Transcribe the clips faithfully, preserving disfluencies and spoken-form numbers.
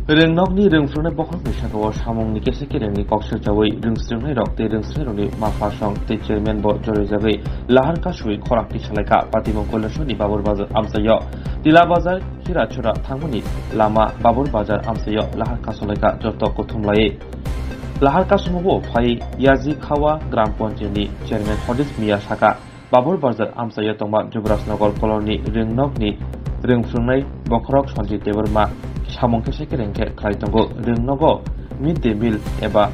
Rwngnokni rwngphrwngnai bokhorokni sakao samungni kesa kerengni kok sirjawi rwngsrwngnairok tei rwngsrwngnairokni mapha song tei chairman bo jorijagwi lahar kasui khorang tisalaikha Patimon Kailasharni Babur Bazar amchaio. Tila Bazar Hirachura thangmani lama Babur Bazar amchaio lahar kasulaikha joto kuthumlaiwi. Lahar kasumo bo phai Yaji Khawa Gram Panchayatni chairman Hodish Miya saka. Babur Bazar amchaio tongma Jubrajnagar koloni rwngnokni rwngphrwngnai bokhorok Sanjit Debbarma samung khe se kereng khe khlai tongo. Rwngnogo mid day meal eba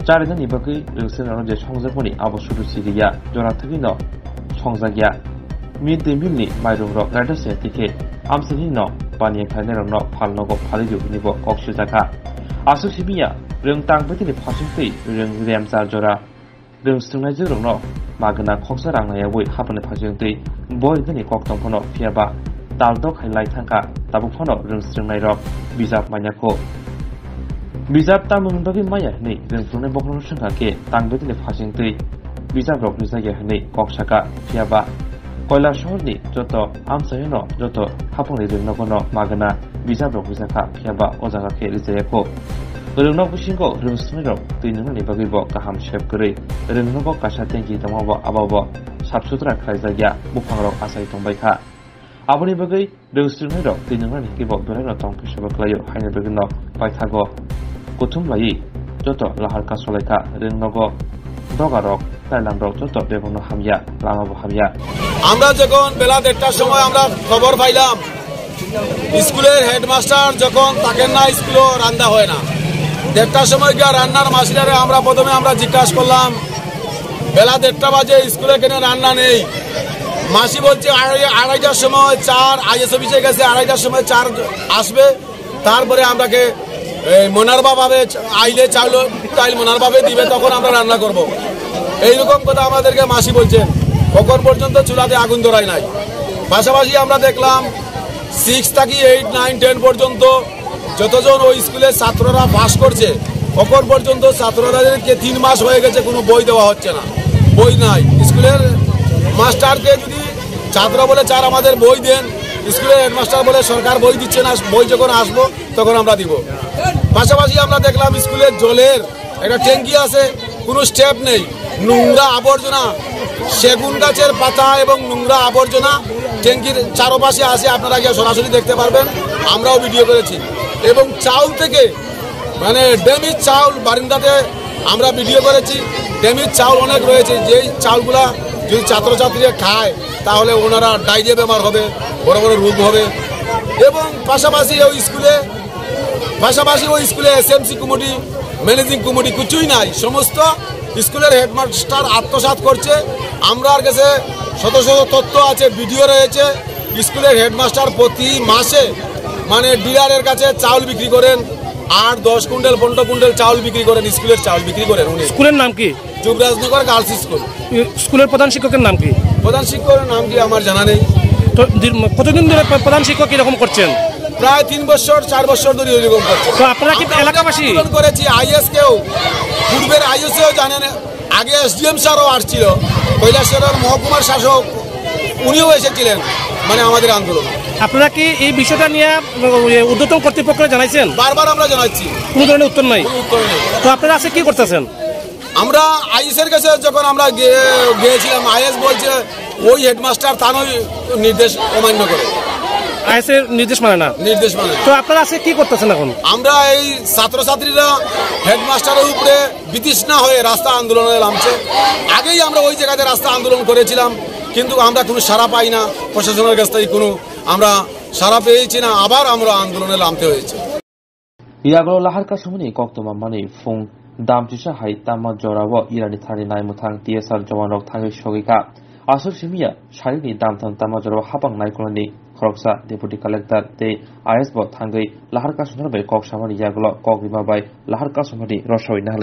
charinani bagwi rwngsrwngnairok je songjakmani abo sudu siriya, jora thwgwino songjakya. Mid day meal ni mairungrok raida se tikhe amchaini no paniya khlainairokno phalnogo phalidu hwnwibo kok sujakha. Aswk simiya rwng tang betini phasingtwi rwng remchar jora rwngsrwngnaijwkrokno magwna khoksa rang naiyawi hapani phasingtwi bo rinani kok tong phano, phiyaba taldok hai lai thangkha, tabuk phano rwngsrwngnairok bijap manya kho. Bijap tamoni bagwi maya hwnwi rwngphrwngnai bokhorokno swngkha khe tang betini phasingtwi bijaprok rijakya hwnwi kok saka, phiyaba Kailasharni joto amchaino joto haphangni rwngnogono magwna bijaprok rijakha, phiyaba o jaga khe rijayakho. Rwngnok bisingo rwngsrwngnairok twi nwngnani bagwibo kaham sep kwrwi rwngnogo kaisa tanki tongmabo abobo sap sutra khlaijakya, buphangrok achai tongbaikha. Aboni bagwi rwngsrwngnairok twi nwngnani hwnkhe bo belaino tong khe sabo khlaio, haini bagwino paithago kuthum laiwi joto lahar kasolaikha. Rwngnogo dogarok, tailamrok joto bebakno hamya, lamabo hamya. আমরা যখন বেলা দেড়টার সময় আমরা খবর পাইলাম স্কুলের হেডমাস্টার যখন থাকেন না, স্কুলও রান্না হয় না। দেড়টার সময় গিয়া রান্নার মাসিরারে আমরা প্রথমে আমরা জিজ্ঞাসা করলাম, বেলা দেড়টা বাজে, স্কুলে কেন রান্না নেই? মাসি বলছে, আড়াই-, আড়াইটার সময় চার, আইএস অফিসে গেছে, আড়াইটার সময় চার আসবে, তারপরে আমরাকে এই মনারবা ভাবে চ-, আইলে চাউল, চাইল মনারবা ভাবে দিবে, তখন আমরা রান্না করব। এইরকম কথা আমাদেরকে মাসি বলছেন। এখন পর্যন্ত চুলাতে আগুন ধরাই নাই। পাশাপাশি আমরা দেখলাম সিক্স থাকি এইট, নাইন, টেন পর্যন্ত যতজন ওই স্কুলের ছাত্ররা পাস করছে, এখন পর্যন্ত ছাত্রদেরকে তিন মাস হয়ে গেছে, কোনো বই দেওয়া হচ্ছে না, বই নাই। স্কুলের মাস্টারকে যদি ছাত্র বলে, "স্যার, আমাদের বই দেন", স্কুলের হেডমাস্টার বলে, "সরকার বই দিচ্ছে না, বই যখন আসবো তখন আমরা দিব।" পাশাপাশি আমরা দেখলাম স্কুলের জলের একটা ট্যাঙ্কি আছে, কোনো স্টেপ নেই, নোংরা আবর্জনা, সেগুন গাছের পাতা এবং নোংরা আবর্জনা ট্যাঙ্কির চারপাশে আছে, আপনারা গিয়ে সরাসরি দেখতে পারবেন। আমরাও ভিডিও করেছি এবং চাউল থেকে, মানে, ড্যামেজ চাউল বারিন্দাতে আমরা ভিডিও করেছি। ড্যামেজ চাউল অনেক রয়েছে, যেই চাউলগুলা যদি ছাত্রছাত্রীরা খায় তাহলে ওনারা ডায়রিয়া বেমার হবে, বড় বড় রোগ হবে। এবং পাশাপাশি ওই স্কুলে পাশাপাশি ওই স্কুলে এসএমসি কমিটি, ম্যানেজিং কমিটি কিছুই নাই, সমস্ত স্কুলের হেডমাস্টার আত্মসাৎ করছে। আমরার কাছে শত শত তথ্য আছে, ভিডিও রয়েছে। স্কুলের হেডমাস্টার প্রতি মাসে, মানে, ডিলারের কাছে চাউল বিক্রি করেন, আট দশ কুইন্টাল, পনেরো কুইন্টাল চাউল বিক্রি করেন, স্কুলের চাউল বিক্রি করেন উনি। স্কুলের নাম কি? Jubarajnagar girls school. ই স্কুলের প্রধান শিক্ষকের নাম কি? প্রধান শিক্ষকের নাম কি আমার জানা নেই। তো দীর-, কতদিন ধরে প্র-, প্রধান শিক্ষক এরকম করছেন? প্রায় তিন বছর, চার বছর ধরে এরকম করছে। তো আপনারা কি আমরা এলাকাবাসী? আন্দোলন করেছি, আইএস কেও, পূর্বের আইএস এও জানেন, আগে এসডিএম স্যারও আসছিল, কৈলাসহরের মহকুমার শাসক, উনিও এসেছিলেন, মানে, আমাদের আন্দোলন। আপনারা কি এই বিষয়টা নিয়ে, উম, ঊর্ধ্বতন কর্তৃপক্ষকে জানাইছেন? বারবার আমরা জানাচ্ছি। কোনো ধরনের উত্তর নাই? কোনো উত্তর নেই। তো আপনারা আজকে কি করতেছেন? আমরা আইএস এর কাছে যখন আমরা গিয়ে-, গিয়েছিলাম, আইএস বলছে ওই হেডমাস্টার তানই নির্দেশ অমান্য করে। আইএস এর নির্দেশ মানে না? নির্দেশ মানে না। তো আপনারা আজকে কি করতেছেন এখন? আমরা এই ছাত্রছাত্রীরা হেডমাস্টারের উপরে বিতৃষ্ণা হয়ে রাস্তা আন্দোলনে নামছে। আগেই আমরা ওই জায়গাতে রাস্তা আন্দোলন করেছিলাম, কিন্তু আমরা কোনো সাড়া পাই না, প্রশাসনের কাছ থেকে কোনো আমরা সাড়া পেয়েছি না, আবার আমরা আন্দোলনে নামতে হয়েছে। Yagulo lahar kasumani koktwma manwi phung damchisa hai tama jorao Irani thani naimwthang T S R jawanrok thangwi sogwi kha. Aswk simiya sarini damthang tama jorao hapang naikolni khoroksa Deputy Collector tei I S bo thangwi lahar kasumani bai kok samani yagulo kok rima bai lahar kasumani rosoi nahlai.